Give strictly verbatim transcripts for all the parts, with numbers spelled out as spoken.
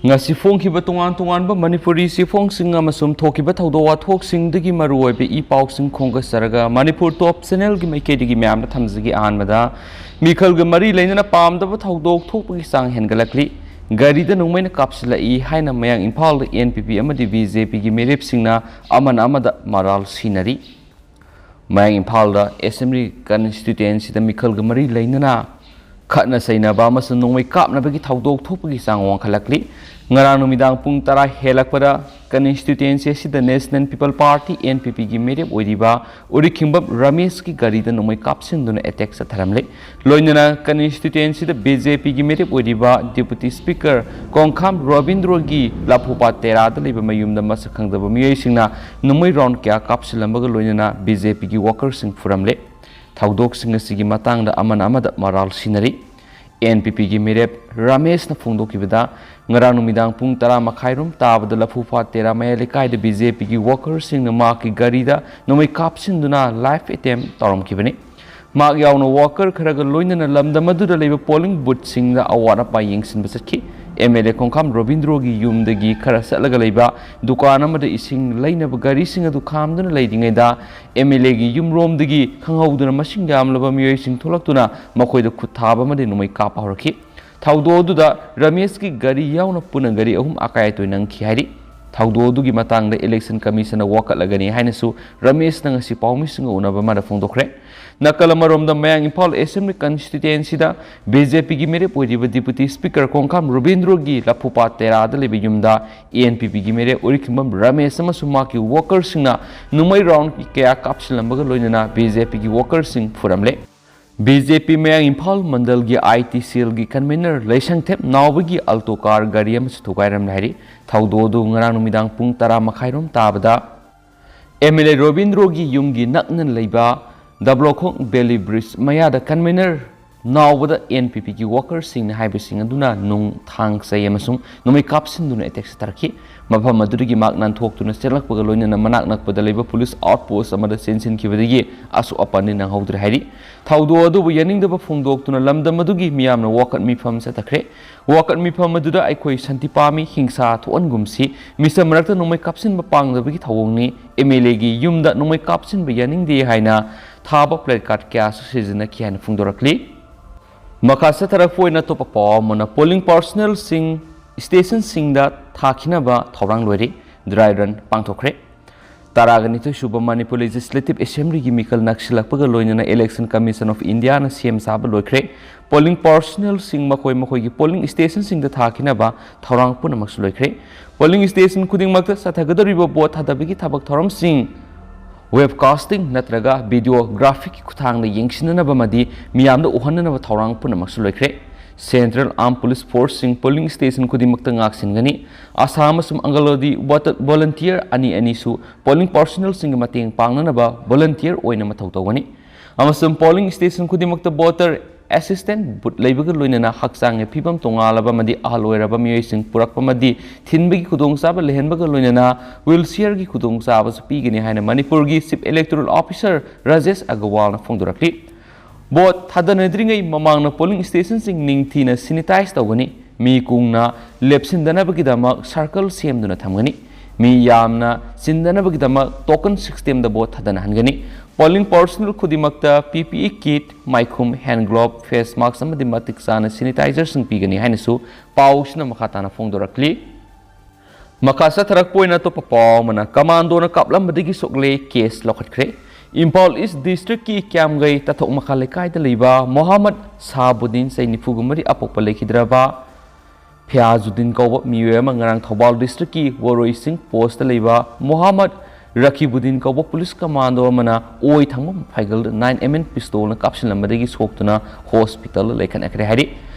ꯉꯁꯤ ꯐꯣꯡꯈꯤꯕ ꯇꯣꯉꯥꯟ ꯇꯣꯉꯥꯟꯕ ꯃꯅꯤꯄꯨꯔꯤ ꯆꯦꯐꯣꯡꯁꯤꯡ ꯑꯃꯁꯨꯡ ꯊꯣꯛꯈꯤꯕ ꯊꯧꯗꯣꯛ ꯋꯥꯊꯣꯛꯁꯤꯡꯗꯒꯤ ꯃꯔꯨꯑꯣꯏꯕ ꯏ ꯄꯥꯎꯁꯤꯡ ꯈꯣꯝꯒꯠꯆꯔꯒ ꯃꯅꯤꯄꯨꯔ ꯇꯣꯞ ꯆꯦꯅꯦꯜꯒꯤ ꯃꯥꯏꯀꯩꯗꯒꯤ ꯃꯌꯥꯝꯗ ꯊꯝꯖꯒꯦ꯫ ꯑꯍꯥꯟꯕꯗ, ꯃꯤꯈꯜꯒ ꯃꯔꯤ ꯂꯩꯅꯅ ꯄꯥꯝꯗꯕ ꯊꯧꯗꯣꯛ ꯊꯣꯛꯄꯒꯤ ꯆꯥꯡ ꯍꯦꯟꯒꯠꯂꯛꯂꯤ꯫ ꯒꯥꯔꯤꯗ ꯅꯣꯡꯃꯩꯅ ꯀꯥꯞꯁꯤꯜꯂꯛꯏ ꯍꯥꯏꯅ ꯃꯌꯥꯡ ꯏꯝꯐꯥꯜꯗ ꯑꯦꯟ ꯄꯤ ꯄꯤ ꯑꯃꯗꯤ ꯕꯤ ꯖꯦ ꯄꯤꯒꯤ ꯃꯤꯔꯦꯞꯁꯤꯡꯅ ꯑꯃꯅ ꯑꯃꯗ ꯃꯔꯥꯜ ꯁꯤꯅꯔꯤ꯫ ꯃꯌꯥꯡ ꯏꯝꯐꯥꯜꯗ ꯑꯦꯁꯦꯝꯕ꯭ꯂꯤ ꯀꯟꯁꯇꯤꯇ꯭ꯋꯦꯟꯁꯤꯗ ꯃꯤꯈꯜꯒ ꯃꯔꯤ ꯂꯩꯅꯅ ꯈꯠꯅ ꯆꯩꯅꯕ ꯑꯃꯁꯨꯡ ꯅꯣꯡꯃꯩ ꯀꯥꯞꯅꯕꯒꯤ ꯊꯧꯗꯣꯛ ꯊꯣꯛꯄꯒꯤ ꯆꯥꯡ ꯋꯥꯡꯈꯠꯂꯛꯂꯤ꯫ ꯉꯔꯥꯡ ꯅꯨꯃꯤꯗꯥꯡ ꯄꯨꯡ ꯇꯔꯥ ꯍꯦꯜꯂꯛꯄꯗ ꯀꯟꯁꯇꯤꯇ꯭ꯋꯦꯟꯁꯤ ꯑꯁꯤꯗ national people party, N P ꯄꯤꯒꯤ ꯃꯤꯔꯦꯞ ꯑꯣꯏꯔꯤꯕ ꯎꯔꯤꯈꯤꯡꯕꯝ ꯔꯃꯦꯁꯀꯤ ꯒꯥꯔꯤꯗ ꯅꯣꯡꯃꯩ ꯀꯥꯞꯁꯤꯟꯗꯨꯅ ꯑꯦꯇꯦꯛ ꯆꯠꯊꯔꯝꯂꯦ꯫ ꯂꯣꯏꯅꯅ ꯀꯟꯁꯇꯤꯇ꯭ꯋꯦꯟꯁꯤꯗ ꯕꯤ ꯖꯦ ꯄꯤꯒꯤ ꯃꯤꯔꯦꯞ ꯑꯣꯏꯔꯤꯕ ꯗꯤꯄꯨꯇꯤ ꯁ꯭ꯄꯤꯀꯔ ꯀꯣꯡꯈꯥꯝ ꯔꯣꯕꯤꯟꯗ꯭ꯔꯣꯒꯤ ꯂꯐꯨꯄꯥꯠ ꯇꯦꯔꯥꯗ ꯂꯩꯕ ꯃꯌꯨꯝꯗ ꯃꯁꯛ ꯈꯪꯗꯕ ꯃꯤꯑꯣꯏꯁꯤꯡꯅ ꯅꯣꯡꯃꯩ ꯔꯥꯎꯟ ꯀꯌꯥ ꯀꯥꯞꯁꯤꯜꯂꯝꯕꯒ ꯂꯣꯏꯅꯅ ꯕꯤ ꯖꯦ ꯄꯤꯒꯤ ꯋꯥꯀꯔꯁꯤꯡ ꯐꯨꯔꯝꯂꯦ꯫ ꯊꯧꯗꯣꯛꯁꯤꯡ ꯑꯁꯤꯒꯤ ꯃꯇꯥꯡꯗ ꯑꯃꯅ ꯑꯃꯗ ꯃꯔꯥꯜ ꯁꯤꯟꯅꯔꯤ꯫ ꯑꯦꯟ ꯄꯤ ꯄꯤꯒꯤ ꯃꯤꯔꯦꯞ ꯔꯃꯦꯁꯅ ꯐꯣꯡꯗꯣꯛꯈꯤꯕꯗ, ꯉꯔꯥꯡ ꯅꯨꯃꯤꯗꯥꯡ ꯄꯨꯡ ꯇꯔꯥ ꯃꯈꯥꯏꯔꯣꯝ ꯇꯥꯕꯗ ꯂꯐꯨꯄꯥꯠ ꯇꯦꯔꯥ ꯃꯌꯥꯏ ꯂꯩꯀꯥꯏꯗ ꯕꯤ ꯖꯦ ꯄꯤꯒꯤ ꯋꯥꯀꯔꯁꯤꯡꯅ ꯃꯍꯥꯛꯀꯤ ꯒꯥꯔꯤꯗ ꯅꯣꯡꯃꯩ ꯀꯥꯞꯁꯤꯟꯗꯨꯅ ꯂꯥꯏꯐ ꯑꯦꯇꯦꯝ ꯇꯧꯔꯝꯈꯤꯕꯅꯤ꯫ ꯃꯍꯥꯛ ꯌꯥꯎꯅ ꯋꯥꯀꯔ ꯈꯔꯒ ꯂꯣꯏꯅꯅ ꯂꯝꯗꯝ ꯑꯗꯨꯗ ꯂꯩꯕ ꯄꯣꯂꯤꯡ ꯕꯨꯠꯁꯤꯡꯗ ꯑꯋꯥꯠ ꯑꯄꯥ ꯌꯦꯡꯁꯤꯟꯕ ꯆꯠꯈꯤ꯫ ꯑꯦꯝ ꯑꯦꯜ ꯑꯦ ꯈꯣꯡꯈꯥꯝ ꯔꯣꯕꯤꯟꯗ꯭ꯔꯣꯒꯤ ꯌꯨꯝꯗꯒꯤ ꯈꯔ ꯆꯠꯂꯒ ꯂꯩꯕ ꯗꯨꯀꯥꯟ ꯑꯃꯗ ꯏꯁꯤꯡ ꯂꯩꯅꯕ ꯒꯥꯔꯤꯁꯤꯡ ꯑꯗꯨ ꯈꯥꯝꯗꯨꯅ ꯂꯩꯔꯤꯉꯩꯗ ꯑꯦꯝ ꯑꯦꯜ ꯑꯦꯒꯤ ꯌꯨꯝꯔꯣꯝꯗꯒꯤ ꯈꯪꯍꯧꯗꯅ ꯃꯁꯤꯡ ꯌꯥꯝꯂꯕ ꯃꯤꯑꯣꯏꯁꯤꯡ ꯊꯣꯛꯂꯛꯇꯨꯅ ꯃꯈꯣꯏꯗ ꯈꯨꯠ ꯊꯥꯕ ꯑꯃꯗꯤ ꯅꯣꯡꯃꯩ ꯀꯥꯞꯄ ꯍꯧꯔꯛꯈꯤ꯫ ꯊꯧꯗꯣꯛ ꯑꯗꯨꯗ ꯔꯃꯦꯁꯀꯤ ꯒꯥꯔꯤ ꯌꯥꯎꯅ ꯄꯨꯟꯅ ꯒꯥꯔꯤ ꯑꯍꯨꯝ ꯑꯀꯥꯏ ꯑꯇꯣꯏ ꯅꯪꯈꯤ ꯍꯥꯏꯔꯤ꯫ ꯊꯧꯗꯣꯛ ꯑꯗꯨꯒꯤ ꯃꯇꯥꯡꯗ ꯏꯂꯦꯛꯁꯟ ꯀꯃꯤꯁꯟꯅ ꯋꯥꯀꯠꯂꯒꯅꯤ ꯍꯥꯏꯅꯁꯨ ꯔꯃꯦꯁꯅ ꯉꯁꯤ ꯄꯥꯎꯃꯤꯁꯤꯡꯒ ꯎꯅꯕ ꯑꯃꯗ ꯐꯣꯡꯗꯣꯛꯈ꯭ꯔꯦ꯫ ꯅꯥꯀꯜ ꯑꯃꯔꯣꯝꯗ, ꯃꯌꯥꯡ ꯏꯝꯐꯥꯜ ꯑꯦꯁꯦꯝꯕ꯭ꯂꯤ ꯀꯟꯁꯇꯤꯇ꯭ꯋꯦꯟꯁꯤꯗ ꯕꯤ ꯖꯦ ꯄꯤꯒꯤ ꯃꯤꯔꯦꯞ ꯑꯣꯏꯔꯤꯕ ꯗꯤꯄꯨꯇꯤ ꯁ꯭ꯄꯤꯀꯔ ꯀꯣꯡꯈꯥꯝ ꯔꯣꯕꯤꯟꯗ꯭ꯔꯣꯒꯤ ꯂꯐꯨꯄꯥꯠ ꯇꯦꯔꯥꯗ ꯂꯩꯕ ꯌꯨꯝꯗ ꯑꯦ ꯑꯦꯟ ꯄꯤ ꯄꯤꯒꯤ ꯃꯤꯔꯦꯞ ꯎꯔꯤꯈꯤꯕꯝ ꯔꯃꯦꯁ ꯑꯃꯁꯨꯡ ꯃꯍꯥꯛꯀꯤ ꯋꯥꯀꯔꯁꯤꯡꯅ ꯅꯣꯡꯃꯩ ꯔꯥꯎꯟ ꯀꯌꯥ ꯀꯥꯞꯁꯤꯜꯂꯝꯕꯒ ꯂꯣꯏꯅꯅ ꯕꯤ ꯖꯦ ꯄꯤꯒꯤ ꯋꯥꯀꯔꯁꯤꯡ ꯐꯨꯔꯝꯂꯦ꯫ ꯕꯤ ꯖꯦ ꯄꯤ ꯃꯌꯥꯡ ꯏꯝꯐꯥꯜ ꯃꯟꯗꯜꯒꯤ ꯑꯥꯏ ꯇꯤ ꯁꯦꯜꯒꯤ ꯀꯟꯚꯦꯅꯔ ꯂꯩꯁꯪꯊꯦꯞ ꯅꯥꯎꯕꯒꯤ ꯑꯜꯇꯣ ꯀꯥꯔ ꯒꯥꯔꯤ ꯑꯃꯁꯨ ꯊꯨꯒꯥꯏꯔꯝꯂꯦ ꯍꯥꯏꯔꯤ꯫ ꯊꯧꯗꯣꯛ ꯑꯗꯨ ꯉꯔꯥꯡ ꯅꯨꯃꯤꯗꯥꯡ ꯄꯨꯡ ꯇꯔꯥ ꯃꯈꯥꯏꯔꯣꯝ ꯇꯥꯕꯗ ꯑꯦꯝ ꯑꯦꯜ ꯑꯦ ꯔꯣꯕꯤꯟꯗ꯭ꯔꯣꯒꯤ ꯌꯨꯝꯒꯤ ꯅꯛꯅ ꯂꯩꯕ ꯗꯕ꯭ꯂꯣꯈꯣꯡ ꯕꯦꯂꯤ ꯕ꯭ꯔꯤꯖ ꯃꯌꯥꯗ ꯀꯟꯚꯦꯅꯔ ꯅꯥꯎꯕꯗ ꯑꯦꯟ ꯄꯤ ꯄꯤꯒꯤ ꯋꯥꯀꯔꯁꯤꯡꯅ ꯍꯥꯏꯕꯁꯤꯡ ꯑꯗꯨꯅ ꯅꯨꯡ, ꯊꯥꯡ, ꯆꯩ ꯑꯃꯁꯨꯡ ꯅꯣꯡꯃꯩ ꯀꯥꯞꯁꯤꯟꯗꯨꯅ ꯑꯦꯇꯦꯛ ꯆꯠꯊꯔꯛꯈꯤ꯫ ꯃꯐꯝ ꯑꯗꯨꯗꯒꯤ ꯃꯍꯥꯛ ꯅꯥꯟꯊꯣꯛꯇꯨꯅ ꯆꯦꯜꯂꯛꯄꯒ ꯂꯣꯏꯅꯅ ꯃꯅꯥꯛ ꯅꯛꯄꯗ ꯂꯩꯕ ꯄꯨꯂꯤꯁ ꯑꯥꯎꯠ ꯄꯣꯁ ꯑꯃꯗ ꯆꯦꯟꯁꯤꯟꯈꯤꯕꯗꯒꯤ ꯑꯁꯣꯛ ꯑꯄꯟꯗꯤ ꯅꯪꯍꯧꯗ꯭ꯔꯦ ꯍꯥꯏꯔꯤ꯫ ꯊꯧꯗꯣꯛ ꯑꯗꯨꯕꯨ ꯌꯥꯅꯤꯡꯗꯕ ꯐꯣꯡꯗꯣꯛꯇꯨꯅ ꯂꯝꯗꯝ ꯑꯗꯨꯒꯤ ꯃꯤꯌꯥꯝꯅ ꯋꯥꯀꯠ ꯃꯤꯐꯝ ꯆꯠꯊꯈ꯭ꯔꯦ꯫ ꯋꯥꯀꯠ ꯃꯤꯐꯝ ꯑꯗꯨꯗ ꯑꯩꯈꯣꯏ ꯁꯥꯟꯇꯤ ꯄꯥꯝꯃꯤ, ꯍꯤꯡꯁꯥ ꯊꯣꯛꯍꯟꯒꯨꯝꯁꯤ, ꯃꯤꯆꯝ ꯃꯔꯛꯇ ꯅꯣꯡꯃꯩ ꯀꯥꯞꯁꯤꯟꯕ ꯄꯥꯝꯗꯕꯒꯤ ꯊꯧꯑꯣꯡꯅꯤ, ꯑꯦꯝ ꯑꯦꯜ ꯑꯦꯒꯤ ꯌꯨꯝꯗ ꯅꯣꯡꯃꯩ ꯀꯥꯞꯁꯤꯟꯕ ꯌꯥꯅꯤꯡꯗꯦ ꯍꯥꯏꯅ ꯊꯥꯕ placard ꯀꯌꯥꯁꯨ ꯁꯤꯖꯤꯟꯅꯈꯤ ꯍꯥꯏꯅ ꯐꯣꯡꯗꯣꯔꯛꯂꯤ꯫ ꯃꯈꯥ ꯆꯠꯊꯔꯛꯄ ꯑꯣꯏꯅ ꯑꯇꯣꯞꯄ ꯄꯥꯎ ꯑꯃꯅ polling personnelꯁꯤꯡ stationꯁꯤꯡꯗ ꯊꯥꯈꯤꯅꯕ ꯊꯧꯔꯥꯡ ꯂꯣꯏꯔꯦ, dry run ꯄꯥꯡꯊꯣꯛꯈ꯭ꯔꯦ꯫ ꯇꯔꯥꯒ ꯅꯤꯊꯣꯏ ꯁꯨꯕ Manipur Legislative Assemblyꯒꯤ ꯃꯤꯈꯜ ꯅꯛꯁꯤꯜꯂꯛꯄꯒ ꯂꯣꯏꯅꯅ Election Commission of Indiaꯅ ꯁꯦꯝ ꯁꯥꯕ ꯂꯣꯏꯈ꯭ꯔꯦ꯫ Polling personnelꯁꯤꯡ ꯃꯈꯣꯏ ꯃꯈꯣꯏꯒꯤ polling stationꯁꯤꯡꯗ ꯊꯥꯈꯤꯅꯕ ꯊꯧꯔꯥꯡ ꯄꯨꯝꯅꯃꯛꯁꯨ ꯂꯣꯏꯈ꯭ꯔꯦ꯫ Polling station ꯈꯨꯗꯤꯡꯃꯛꯇ ꯆꯠꯊꯒꯗꯧꯔꯤꯕ vote ꯊꯥꯗꯕꯒꯤ ꯊꯕꯛ ꯊꯧꯔꯝꯁꯤꯡ webcasting ꯅꯠꯇ꯭ꯔꯒ videographicꯀꯤ ꯈꯨꯠꯊꯥꯡꯗ ꯌꯦꯡꯁꯤꯟꯅꯅꯕ ꯑꯃꯗꯤ ꯃꯤꯌꯥꯝꯗ ꯎꯍꯟꯅꯅꯕ ꯊꯧꯔꯥꯡ ꯄꯨꯝꯅꯃꯛꯁꯨ ꯂꯣꯏꯈ꯭ꯔꯦ꯫ Central Armed Police Forceꯁꯤꯡ polling station ꯈꯨꯗꯤꯡꯃꯛꯇ ꯉꯥꯛꯁꯤꯟꯒꯅꯤ꯫ ꯑꯥꯁꯥ ꯑꯃꯁꯨꯡ ꯑꯪꯒꯜꯋꯥꯗꯤ ꯋꯥꯇ-, volunteer ꯑꯅꯤ ꯑꯅꯤꯁꯨ polling personnelꯁꯤꯡꯒꯤ ꯃꯇꯦꯡ ꯄꯥꯡꯅꯅꯕ volunteer ꯑꯣꯏꯅ ꯃꯊꯧ ꯇꯧꯒꯅꯤ꯫ ꯑꯃꯁꯨꯡ polling station ꯈꯨꯗꯤꯡꯃꯛꯇ voter assistant booth ꯂꯩꯕꯒ ꯂꯣꯏꯅꯅ ꯍꯛꯆꯥꯡꯒꯤ ꯐꯤꯕꯝ ꯇꯣꯉꯥꯜꯂꯕ ꯑꯃꯗꯤ ꯑꯍꯜ ꯑꯣꯏꯔꯕ ꯃꯤꯑꯣꯏꯁꯤꯡ ꯄꯨꯔꯛꯄ ꯑꯃꯗꯤ ꯊꯤꯟꯕꯒꯤ ꯈꯨꯗꯣꯡꯆꯥꯕ ꯂꯩꯍꯟꯕꯒ ꯂꯣꯏꯅꯅ wheelchairꯒꯤ ꯈꯨꯗꯣꯡꯆꯥꯕꯁꯨ ꯄꯤꯒꯅꯤ ꯍꯥꯏꯅ ꯃꯅꯤꯄꯨꯔꯒꯤ Chief Electoral Officer Rajesh ꯑꯒꯔꯋꯥꯜꯅ ꯐꯣꯡꯗꯣꯔꯛꯂꯤ꯫ Vote ꯊꯥꯗꯅꯗ꯭ꯔꯤꯉꯩ ꯃꯃꯥꯡꯗ polling stationꯁꯤꯡ ꯅꯤꯡꯊꯤꯅ sanitize ꯇꯧꯒꯅꯤ꯫ ꯃꯤ ꯀꯨꯡꯅ ꯂꯦꯞꯁꯤꯟꯗꯅꯕꯒꯤꯗꯃꯛ circle ꯁꯦꯝꯗꯨꯅ ꯊꯝꯒꯅꯤ꯫ ꯃꯤ ꯌꯥꯝꯅ ꯆꯤꯟꯗꯅꯕꯒꯤꯗꯃꯛ token systemꯗ vote ꯊꯥꯗꯅꯍꯟꯒꯅꯤ꯫ Polling personnel ꯈꯨꯗꯤꯡꯃꯛꯇ P P E kit, ꯃꯥꯏꯈꯨꯝ, hand glove, face mask ꯑꯃꯗꯤ ꯃꯇꯤꯛ ꯆꯥꯅ sanitizerꯁꯤꯡ ꯄꯤꯒꯅꯤ ꯍꯥꯏꯅꯁꯨ ꯄꯥꯎꯁꯤꯅ ꯃꯈꯥ ꯇꯥꯅ ꯐꯣꯡꯗꯣꯔꯛꯂꯤ꯫ ꯃꯈꯥ ꯆꯠꯊꯔꯛꯄ ꯑꯣꯏꯅ ꯑꯇꯣꯞꯄ ꯄꯥꯎ ꯑꯃꯅ commandoꯅ ꯀꯥꯞꯂꯝꯕꯗꯒꯤ ꯁꯣꯛꯂꯦ, case ꯂꯧꯈꯠꯈ꯭ꯔꯦ꯫ ꯏꯝꯐꯥꯜ East Districtꯀꯤ ꯀ꯭ꯌꯥꯝꯒꯩ ꯇꯥꯊꯣꯛ ꯃꯈꯥ ꯂꯩꯀꯥꯏꯗ ꯂꯩꯕ ꯃꯣꯍꯥꯃꯗ ꯁꯥꯍꯕꯨꯗꯤꯟ, ꯆꯍꯤ ꯅꯤꯐꯨꯒ ꯃꯔꯤ, ꯑꯄꯣꯛꯄ ꯂꯩꯈꯤꯗ꯭ꯔꯕ ꯐꯤꯌꯥꯖꯨꯗꯤꯟ ꯀꯧꯕ ꯃꯤꯑꯣꯏ ꯑꯃ ꯉꯔꯥꯡ ꯊꯧꯕꯥꯜ Districtꯀꯤ ꯋꯥꯔꯣꯏꯁꯤꯡ postꯇ ꯂꯩꯕ ꯃꯣꯍꯥꯃꯗ ꯔꯀꯤꯕꯨꯗꯤꯟ ꯀꯧꯕ ꯄꯨꯂꯤꯁ commando ꯑꯃꯅ ꯑꯣꯏ ꯊꯪꯕ ꯐꯥꯏꯒꯜꯗ nine M M pistolꯅ ꯀꯥꯞꯁꯤꯜꯂꯝꯕꯗꯒꯤ ꯁꯣꯛꯇꯨꯅ hospitalꯗ ꯂꯩꯈꯠꯅꯈ꯭ꯔꯦ ꯍꯥꯏꯔꯤ꯫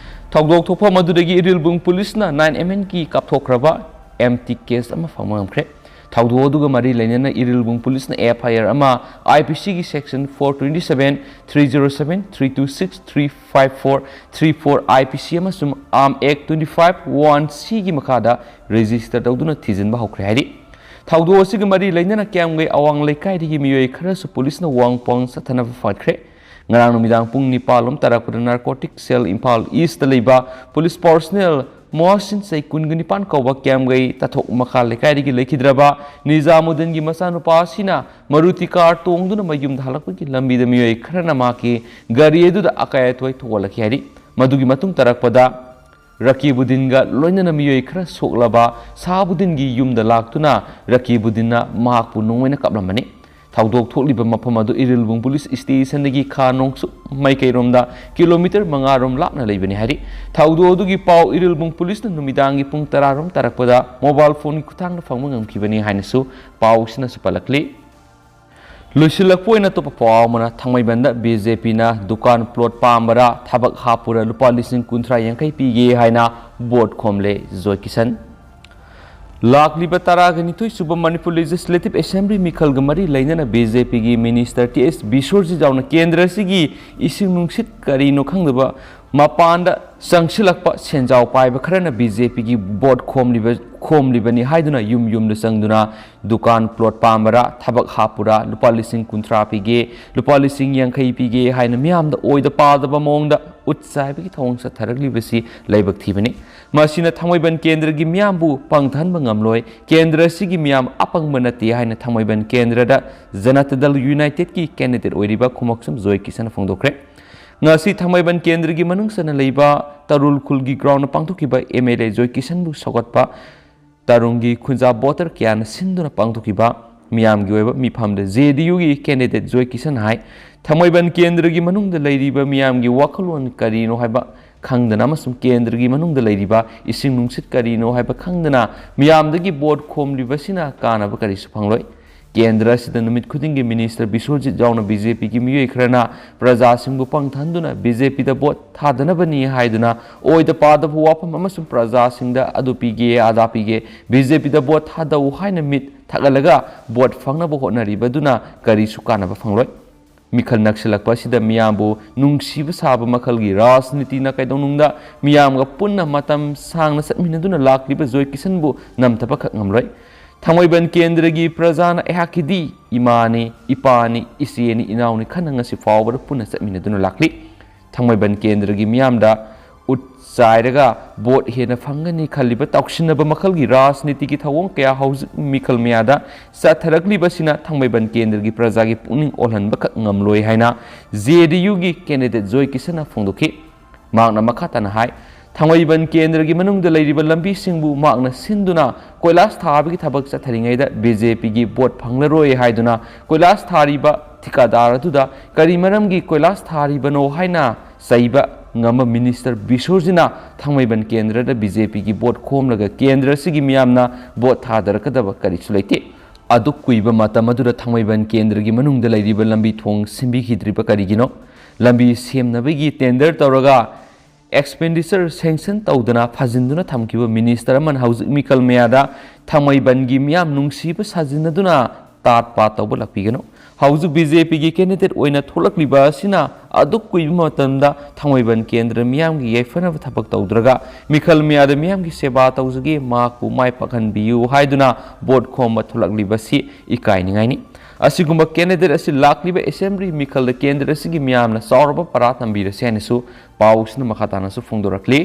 ꯊꯧꯗꯣꯛ ꯊꯣꯛꯐꯝ ꯑꯗꯨꯗꯒꯤ ꯏꯔꯤꯜꯕꯨꯡ ꯄꯨꯂꯤꯁꯅ nine M Mꯒꯤ ꯀꯥꯞꯊꯣꯛꯈ꯭ꯔꯕ empty case ꯑꯃ ꯐꯪꯕ ꯉꯝꯈ꯭ꯔꯦ꯫ ꯊꯧꯗꯣꯛ ꯑꯗꯨꯒ ꯃꯔꯤ ꯂꯩꯅꯅ ꯏꯔꯤꯜꯕꯨꯡ ꯄꯨꯂꯤꯁꯅ F I R ꯑꯃ I P C ꯒꯤ section four twenty seven, three zero seven, three two six, three five four, three four I P C ꯑꯃꯁꯨꯡ Arm Act twenty five one C ꯒꯤ ꯃꯈꯥꯗ register ꯇꯧꯗꯨꯅ ꯊꯤꯖꯤꯟꯕ ꯍꯧꯈ꯭ꯔꯦ ꯍꯥꯏꯔꯤ꯫ ꯊꯧꯗꯣꯛ ꯑꯁꯤꯒ ꯃꯔꯤ ꯂꯩꯅꯅ ꯀ꯭ꯌꯥꯝꯒꯩ ꯑꯋꯥꯡ ꯂꯩꯀꯥꯏꯗꯒꯤ ꯃꯤꯑꯣꯏ ꯈꯔꯁꯨ ꯄꯨꯂꯤꯁꯅ ꯋꯥꯡ ꯄꯥꯎꯡ ꯆꯠꯊꯅꯕ ꯐꯥꯠꯈ꯭ꯔꯦ꯫ ꯉꯔꯥꯡ ꯅꯨꯃꯤꯗꯥꯡ ꯄꯨꯡ ꯅꯤꯄꯥꯟ ꯂꯣꯝ ꯇꯥꯔꯛꯄꯗ Narcotic Cell ꯏꯝꯐꯥꯜ ꯏꯁꯇ ꯂꯩꯕ ꯄꯨꯂꯤꯁ ꯄꯥꯔꯁꯣꯅꯦꯜ ꯃꯣꯍꯁꯤꯟ ꯆꯍꯤ ꯀꯨꯟꯒ ꯅꯤꯄꯥꯟ ꯀꯧꯕ ꯀ꯭ꯌꯥꯝꯒꯩ ꯇꯥꯊꯣꯛ ꯃꯈꯥ ꯂꯩꯀꯥꯏꯗꯒꯤ ꯂꯩꯈꯤꯗ꯭ꯔꯕ ꯅꯤꯖꯥꯃꯨꯗꯤꯟꯒꯤ ꯃꯆꯥꯅꯨꯄꯥ ꯑꯁꯤꯅ ꯃꯔꯨꯇꯤ ꯀꯥꯔ ꯇꯣꯡꯗꯨꯅ ꯃꯌꯨꯝꯗ ꯍꯜꯂꯛꯄꯒꯤ ꯂꯝꯕꯤꯗ ꯃꯤꯑꯣꯏ ꯈꯔꯅ ꯃꯍꯥꯛꯀꯤ ꯒꯥꯔꯤ ꯑꯗꯨꯗ ꯑꯀꯥꯏ ꯑꯇꯣꯏ ꯊꯣꯛꯍꯜꯂꯛꯈꯤ ꯍꯥꯏꯔꯤ꯫ ꯃꯗꯨꯒꯤ ꯃꯇꯨꯡ ꯇꯥꯔꯛꯄꯗ ꯔꯀꯤꯕꯨꯗꯤꯟꯒ ꯂꯣꯏꯅꯅ ꯃꯤꯑꯣꯏ ꯈꯔ ꯁꯣꯛꯂꯕ ꯁꯥꯍꯥꯕꯨꯗꯤꯟꯒꯤ ꯌꯨꯝꯗ ꯂꯥꯛꯇꯨꯅ ꯔꯀꯤꯕꯨꯗꯤꯟꯅ ꯃꯍꯥꯛꯄꯨ ꯅꯣꯡꯃꯩꯅ ꯀꯥꯞꯂꯝꯕꯅꯤ꯫ ꯊꯧꯗꯣꯛ ꯊꯣꯛꯂꯤꯕ ꯃꯐꯝ ꯑꯗꯨ ꯏꯔꯤꯜꯕꯨꯡ ꯄꯨꯂꯤꯁ ꯁ꯭ꯇꯦꯁꯟꯗꯒꯤ ꯈꯥ ꯅꯣꯡꯆꯨꯞ ꯃꯥꯏꯀꯩꯔꯣꯝꯗ ꯀꯤꯂꯣꯃꯤꯇꯔ ꯃꯉꯥ ꯔꯣꯝ ꯂꯥꯞꯅ ꯂꯩꯕꯅꯤ ꯍꯥꯏꯔꯤ꯫ ꯊꯧꯗꯣꯛ ꯑꯗꯨꯒꯤ ꯄꯥꯎ ꯏꯔꯤꯜꯕꯨꯡ ꯄꯨꯂꯤꯁꯅ ꯅꯨꯃꯤꯗꯥꯡꯒꯤ ꯄꯨꯡ ꯇꯔꯥ ꯔꯣꯝ ꯇꯥꯔꯛꯄꯗ ꯃꯣꯕꯥꯏꯜ ꯐꯣꯟꯒꯤ ꯈꯨꯠꯊꯥꯡꯗ ꯐꯪꯕ ꯉꯝꯈꯤꯕꯅꯤ ꯍꯥꯏꯅꯁꯨ ꯄꯥꯎꯁꯤꯅꯁꯨ ꯄꯜꯂꯛꯂꯤ꯫ ꯂꯣꯏꯁꯤꯜꯂꯛꯄ ꯑꯣꯏꯅ ꯑꯇꯣꯞꯄ ꯄꯥꯎ ꯑꯃꯅ, ꯊꯥꯡꯃꯩꯕꯟꯗ B J P ꯅ ꯗꯨꯀꯥꯟ ꯄ꯭ꯂꯣꯠ ꯄꯥꯝꯕꯔꯥ, ꯊꯕꯛ ꯍꯥꯞꯄꯨꯔꯥ, ꯂꯨꯄꯥ ꯂꯤꯁꯤꯡ ꯀꯨꯟꯊ꯭ꯔꯥ ꯌꯥꯡꯈꯩ ꯄꯤꯒꯦ ꯍꯥꯏꯅ ꯚꯣꯠ ꯈꯣꯝꯂꯦ ꯖꯣꯏ ꯀꯤꯁꯟ꯫ ꯂꯥꯛꯂꯤꯕ ꯇꯔꯥꯒ ꯅꯤꯊꯣꯏ ꯁꯨꯕ ꯃꯅꯤꯄꯨꯔ Legislative Assembly ꯃꯤꯈꯜꯒ ꯃꯔꯤ ꯂꯩꯅꯅ B J P ꯒꯤ Minister T S ꯕꯤꯁ꯭ꯋꯔꯖꯤꯠ ꯌꯥꯎꯅ ꯀꯦꯟꯗ꯭ꯔ ꯑꯁꯤꯒꯤ ꯏꯁꯤꯡ ꯅꯨꯡꯁꯤꯠ ꯀꯔꯤꯅꯣ ꯈꯪꯗꯕ ꯃꯄꯥꯟꯗ ꯆꯪꯁꯤꯜꯂꯛꯄ ꯁꯦꯟꯖꯥꯎ ꯄꯥꯏꯕ ꯈꯔꯅ B J P ꯒꯤ ꯚꯣꯠ ꯈꯣꯝꯂꯤꯕ, ꯈꯣꯝꯂꯤꯕꯅꯤ ꯍꯥꯏꯗꯨꯅ ꯌꯨꯝ ꯌꯨꯝꯗ ꯆꯪꯗꯨꯅ ꯗꯨꯀꯥꯟ ꯄ꯭ꯂꯣꯠ ꯄꯥꯝꯕꯔꯥ, ꯊꯕꯛ ꯍꯥꯞꯄꯨꯔꯥ, ꯂꯨꯄꯥ ꯂꯤꯁꯤꯡ ꯀꯨꯟꯊ꯭ꯔꯥ ꯄꯤꯒꯦ, ꯂꯨꯄꯥ ꯂꯤꯁꯤꯡ ꯌꯥꯡꯈꯩ ꯄꯤꯒꯦ ꯍꯥꯏꯅ ꯃꯤꯌꯥꯝꯗ ꯑꯣꯏꯗ ꯄꯥꯗꯕ ꯃꯑꯣꯡꯗ ꯎꯠ ꯆꯥꯏꯕꯒꯤ ꯊꯧꯑꯣꯡ ꯆꯠꯊꯔꯛꯂꯤꯕꯁꯤ ꯂꯥꯏꯕꯛ ꯊꯤꯕꯅꯤ꯫ ꯃꯁꯤꯅ ꯊꯥꯡꯃꯩꯕꯟ ꯀꯦꯟꯗ꯭ꯔꯒꯤ ꯃꯤꯌꯥꯝꯕꯨ ꯄꯥꯡꯊꯍꯟꯕ ꯉꯝꯂꯣꯏ꯫ ꯀꯦꯟꯗ꯭ꯔ ꯑꯁꯤꯒꯤ ꯃꯤꯌꯥꯝ ꯑꯄꯪꯕ ꯅꯠꯇꯦ ꯍꯥꯏꯅ ꯊꯥꯡꯃꯩꯕꯟ ꯀꯦꯟꯗ꯭ꯔꯗ ꯖꯅꯇꯥ ꯗꯜ United ꯀꯤ candidate ꯑꯣꯏꯔꯤꯕ ꯈꯨꯃꯛꯁꯝ ꯖꯣꯏ ꯀꯤꯁꯟꯅ ꯐꯣꯡꯗꯣꯛꯈ꯭ꯔꯦ꯫ ꯉꯁꯤ ꯊꯥꯡꯃꯩꯕꯟ ꯀꯦꯟꯗ꯭ꯔꯒꯤ ꯃꯅꯨꯡ ꯆꯟꯅ ꯂꯩꯕ ꯇꯔꯨꯜ ꯈꯨꯜꯒꯤ ground ꯗ ꯄꯥꯡꯊꯣꯛꯈꯤꯕ M L A joy ꯀꯤꯁꯟꯕꯨ ꯁꯧꯒꯠꯄ ꯇꯔꯨꯡꯒꯤ ꯈꯨꯟꯖꯥ voter ꯀꯌꯥꯅ ꯁꯤꯟꯗꯨꯅ ꯄꯥꯡꯊꯣꯛꯈꯤꯕ ꯃꯤꯌꯥꯝꯒꯤ ꯑꯣꯏꯕ ꯃꯤꯐꯝꯗ J D U ꯒꯤ candidate ꯖꯣꯏ ꯀꯤꯁꯟ ꯍꯥꯏ, ꯊꯥꯡꯃꯩꯕꯟ ꯀꯦꯟꯗ꯭ꯔꯒꯤ ꯃꯅꯨꯡꯗ ꯂꯩꯔꯤꯕ ꯃꯤꯌꯥꯝꯒꯤ ꯋꯥꯈꯜꯂꯣꯟ ꯀꯔꯤꯅꯣ ꯍꯥꯏꯕ ꯈꯪꯗꯅ ꯑꯃꯁꯨꯡ ꯀꯦꯟꯗ꯭ꯔꯒꯤ ꯃꯅꯨꯡꯗ ꯂꯩꯔꯤꯕ ꯏꯁꯤꯡ ꯅꯨꯡꯁꯤꯠ ꯀꯔꯤꯅꯣ ꯍꯥꯏꯕ ꯈꯪꯗꯅ ꯃꯤꯌꯥꯝꯗꯒꯤ ꯚꯣꯠ ꯈꯣꯝꯂꯤꯕꯁꯤꯅ ꯀꯥꯟꯅꯕ ꯀꯔꯤꯁꯨ ꯐꯪꯂꯣꯏ꯫ ꯀꯦꯟꯗ꯭ꯔ ꯑꯁꯤꯗ ꯅꯨꯃꯤꯠ ꯈꯨꯗꯤꯡꯒꯤ ꯃꯤꯅꯤꯁꯇꯔ ꯕꯤꯁ꯭ꯋꯖꯤꯠ ꯌꯥꯎꯅ ꯕꯤ ꯖꯦ ꯄꯤꯒꯤ ꯃꯤꯑꯣꯏ ꯈꯔꯅ ꯄ꯭ꯔꯖꯥꯁꯤꯡꯕꯨ ꯄꯪꯊꯍꯟꯗꯨꯅ ꯕꯤ ꯖꯦ ꯄꯤꯗ ꯚꯣꯠ ꯊꯥꯗꯅꯕꯅꯤ ꯍꯥꯏꯗꯨꯅ ꯑꯣꯏꯗ ꯄꯥꯗꯕ ꯋꯥꯐꯝ ꯑꯃꯁꯨꯡ ꯄ꯭ꯔꯖꯥꯁꯤꯡꯗ ꯑꯗꯨ ꯄꯤꯒꯦ, ꯑꯗꯥ ꯄꯤꯒꯦ, ꯕꯤ ꯖꯦ ꯄꯤꯗ ꯚꯣꯠ ꯊꯥꯗꯧ ꯍꯥꯏꯅ ꯃꯤꯠ ꯊꯛꯍꯜꯂꯒ ꯚꯣꯠ ꯐꯪꯅꯕ ꯍꯣꯠꯅꯔꯤꯕꯗꯨꯅ ꯀꯔꯤꯁꯨ ꯀꯥꯟꯅꯕ ꯐꯪꯂꯣꯏ꯫ ꯃꯤꯈꯜ ꯅꯛꯁꯤꯜꯂꯛꯄ ꯑꯁꯤꯗ ꯃꯤꯌꯥꯝꯕꯨ ꯅꯨꯡꯁꯤꯕ ꯁꯥꯕ ꯃꯈꯜꯒꯤ ꯔꯥꯖꯅꯤꯇꯤꯅ ꯀꯩꯗꯧꯅꯨꯡꯗ ꯃꯤꯌꯥꯝꯒ ꯄꯨꯟꯅ ꯃꯇꯝ ꯁꯥꯡꯅ ꯆꯠꯃꯤꯟꯅꯗꯨꯅ ꯂꯥꯛꯂꯤꯕ ꯖꯣꯏ ꯀꯤꯁꯟꯕꯨ ꯅꯝꯊꯕꯈꯛ ꯉꯝꯂꯣꯏ꯫ ꯊꯥꯡꯃꯩꯕꯟ ꯀꯦꯟꯗ꯭ꯔꯒꯤ ꯄ꯭ꯔꯖꯥꯅ ꯑꯩꯍꯥꯛꯀꯤꯗꯤ ꯏꯃꯥꯅꯤ, ꯏꯄꯥꯅꯤ, ꯏꯆꯦꯅꯤ, ꯏꯅꯥꯎꯅꯤ ꯈꯟꯅ ꯉꯁꯤ ꯐꯥꯎꯕꯗ ꯄꯨꯟꯅ ꯆꯠꯃꯤꯟꯅꯗꯨꯅ ꯂꯥꯛꯂꯤ꯫ ꯊꯥꯡꯃꯩꯕꯟ ꯀꯦꯟꯗ꯭ꯔꯒꯤ ꯃꯤꯌꯥꯝꯗ ꯎꯠ ꯆꯥꯏꯔꯒ ꯚꯣꯠ ꯍꯦꯟꯅ ꯐꯪꯒꯅꯤ ꯈꯜꯂꯤꯕ ꯇꯥꯎꯁꯤꯟꯅꯕ ꯃꯈꯜꯒꯤ ꯔꯥꯖꯅꯤꯇꯤꯒꯤ ꯊꯧꯑꯣꯡ ꯀꯌꯥ ꯍꯧꯖꯤꯛ ꯃꯤꯈꯜ ꯃꯌꯥꯗ ꯆꯠꯊꯔꯛꯂꯤꯕꯁꯤꯅ ꯊꯥꯡꯃꯩꯕꯟ ꯀꯦꯟꯗ꯭ꯔꯒꯤ ꯄ꯭ꯔꯖꯥꯒꯤ ꯄꯨꯛꯅꯤꯡ ꯑꯣꯜꯍꯟꯕꯈꯛ ꯉꯝꯂꯣꯏ ꯍꯥꯏꯅ ꯖꯦ ꯗꯤ ꯌꯨꯒꯤ ꯀꯦꯟꯗꯤꯗꯦꯠ ꯖꯣꯏ ꯀꯤꯁꯟꯅ ꯐꯣꯡꯗꯣꯛꯈꯤ꯫ ꯃꯍꯥꯛꯅ ꯃꯈꯥ ꯇꯥꯅ ꯍꯥꯏ, ꯊꯥꯡꯃꯩꯕꯟ ꯀꯦꯟꯗ꯭ꯔꯒꯤ ꯃꯅꯨꯡꯗ ꯂꯩꯔꯤꯕ ꯂꯝꯕꯤꯁꯤꯡꯕꯨ ꯃꯍꯥꯛꯅ ꯁꯤꯟꯗꯨꯅ ꯀꯣꯏꯂꯥꯁ ꯊꯥꯕꯒꯤ ꯊꯕꯛ ꯆꯠꯊꯔꯤꯉꯩꯗ ꯕꯤ ꯖꯦ ꯄꯤꯒꯤ ꯚꯣꯠ ꯐꯪꯂꯔꯣꯏ ꯍꯥꯏꯗꯨꯅ ꯀꯣꯏꯂꯥꯁ ꯊꯥꯔꯤꯕ ꯊꯤꯀꯥꯗꯥꯔ ꯑꯗꯨꯗ ꯀꯔꯤ ꯃꯔꯝꯒꯤ ꯀꯣꯏꯂꯥꯁ ꯊꯥꯔꯤꯕꯅꯣ ꯍꯥꯏꯅ ꯆꯩꯕ ꯉꯝꯕ ꯃꯤꯅꯤꯁꯇꯔ ꯕꯤꯁ꯭ꯋꯖꯤꯠꯅ ꯊꯥꯡꯃꯩꯕꯟ ꯀꯦꯟꯗ꯭ꯔꯗ ꯕꯤ ꯖꯦ ꯄꯤꯒꯤ ꯚꯣꯠ ꯈꯣꯝꯂꯒ ꯀꯦꯟꯗ꯭ꯔ ꯑꯁꯤꯒꯤ ꯃꯤꯌꯥꯝꯅ ꯚꯣꯠ ꯊꯥꯗꯔꯛꯀꯗꯕ ꯀꯔꯤꯁꯨ ꯂꯩꯇꯦ꯫ ꯑꯗꯨꯛ ꯀꯨꯏꯕ ꯃꯇꯝ ꯑꯗꯨꯗ ꯊꯥꯡꯃꯩꯕꯟ ꯀꯦꯟꯗ꯭ꯔꯒꯤ ꯃꯅꯨꯡꯗ ꯂꯩꯔꯤꯕ ꯂꯝꯕꯤ ꯊꯣꯡ ꯁꯦꯝꯕꯤꯈꯤꯗ꯭ꯔꯤꯕ ꯀꯔꯤꯒꯤꯅꯣ? ꯂꯝꯕꯤ ꯁꯦꯝꯅꯕꯒꯤ ꯇꯦꯟꯗꯔ ꯇꯧꯔꯒ ꯑꯦꯛꯁꯄꯦꯟꯗꯤꯆꯔ ꯁꯦꯡꯁꯟ ꯇꯧꯗꯅ ꯐꯥꯖꯤꯟꯗꯨꯅ ꯊꯝꯈꯤꯕ ꯃꯤꯅꯤꯁꯇꯔ ꯑꯃꯅ ꯍꯧꯖꯤꯛ ꯃꯤꯈꯜ ꯃꯌꯥꯗ ꯊꯥꯡꯃꯩꯕꯟꯒꯤ ꯃꯤꯌꯥꯝ ꯅꯨꯡꯁꯤꯕ ꯁꯥꯖꯤꯟꯅꯗꯨꯅ ꯇꯥꯠ ꯄꯥꯠ ꯇꯧꯕ ꯂꯥꯛꯄꯤꯒꯅꯨ꯫ ꯍꯧꯖꯤꯛ ꯕꯤ ꯖꯦ ꯄꯤꯒꯤ ꯀꯦꯟꯗꯤꯗꯦꯠ ꯑꯣꯏꯅ ꯊꯣꯛꯂꯛꯂꯤꯕ ꯑꯁꯤꯅ ꯑꯗꯨꯛ ꯀꯨꯏꯕ ꯃꯇꯝꯗ ꯊꯥꯡꯃꯩꯕꯟ ꯀꯦꯟꯗ꯭ꯔ ꯃꯤꯌꯥꯝꯒꯤ ꯌꯥꯏꯐꯅꯕ ꯊꯕꯛ ꯇꯧꯗ꯭ꯔꯒ ꯃꯤꯈꯜ ꯃꯌꯥꯗ ꯃꯤꯌꯥꯝꯒꯤ ꯁꯦꯕꯥ ꯇꯧꯖꯒꯦ, ꯃꯍꯥꯛꯄꯨ ꯃꯥꯏ ꯄꯥꯛꯍꯟꯕꯤꯌꯨ ꯍꯥꯏꯗꯨꯅ ꯚꯣꯠ ꯈꯣꯝꯕ ꯊꯣꯛꯂꯛꯂꯤꯕꯁꯤ ꯏꯀꯥꯏꯅꯤꯡꯉꯥꯏꯅꯤ꯫ ꯑꯁꯤꯒꯨꯝꯕ ꯀꯦꯟꯗꯤꯗꯦꯠ ꯑꯁꯤ ꯂꯥꯛꯂꯤꯕ ꯑꯦꯁꯦꯝꯕ꯭ꯂꯤ ꯃꯤꯈꯜꯗ ꯀꯦꯟꯗ꯭ꯔ ꯑꯁꯤꯒꯤ ꯃꯤꯌꯥꯝꯅ ꯆꯥꯎꯔꯕ ꯄꯔꯥ ꯇꯝꯕꯤꯔꯁꯤ ꯍꯥꯏꯅꯁꯨ ꯄꯥꯎꯁꯤꯅ ꯃꯈꯥ ꯇꯥꯅꯁꯨ ꯐꯣꯡꯗꯣꯔꯛꯂꯤ꯫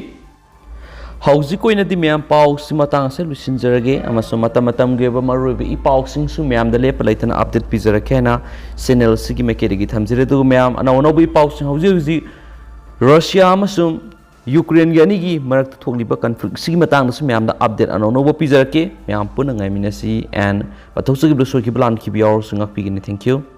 ꯍꯧꯖꯤꯛ ꯑꯣꯏꯅꯗꯤ ꯃꯌꯥꯝ ꯄꯥꯎꯁꯤ ꯃꯇꯥꯡ ꯑꯁꯤꯗ ꯂꯣꯏꯁꯤꯟꯖꯔꯒꯦ, ꯑꯃꯁꯨꯡ ꯃꯇꯝ ꯃꯇꯝꯒꯤ ꯑꯣꯏꯕ ꯃꯔꯨꯑꯣꯏꯕ ꯏ ꯄꯥꯎꯁꯤꯡꯁꯨ ꯃꯌꯥꯝꯗ ꯂꯦꯞꯄ ꯂꯩꯇꯅ ꯑꯞꯗꯦꯠ ꯄꯤꯖꯔꯛꯀꯦ ꯍꯥꯏꯅ ꯆꯦꯅꯦꯜ ꯑꯁꯤꯒꯤ ꯃꯥꯏꯀꯩꯗꯒꯤ ꯊꯝꯖꯔꯤ꯫ ꯑꯗꯨꯒ ꯃꯌꯥꯝ ꯑꯅꯧ ꯑꯅꯧꯕ ꯏ ꯄꯥꯎꯁꯤꯡ ꯍꯧꯖꯤꯛ ꯍꯧꯖꯤꯛ ꯔꯁꯤꯌꯥ ꯑꯃꯁꯨꯡ ꯌꯨꯀ꯭ꯔꯦꯟꯒꯤ ꯑꯅꯤꯒꯤ ꯃꯔꯛꯇ ꯊꯣꯛꯂꯤꯕ ꯀꯟꯐ꯭ꯂꯤꯛꯁꯤꯒꯤ ꯃꯇꯥꯡꯗꯁꯨ ꯃꯌꯥꯝꯗ ꯑꯞꯗꯦꯠ ꯑꯅꯧ ꯑꯅꯧꯕ ꯄꯤꯖꯔꯛꯀꯦ꯫ ꯃꯌꯥꯝ ꯄꯨꯟꯅ ꯉꯥꯏꯃꯤꯟꯅꯁꯤ꯫ And ꯄꯥꯊꯣꯛꯆꯈꯤꯕꯗ ꯁꯣꯏꯈꯤꯕ ꯂꯥꯟꯈꯤꯕ ꯌꯥꯎꯔꯁꯨ ꯉꯥꯛꯄꯤꯒꯅꯤ꯫ Thank you꯫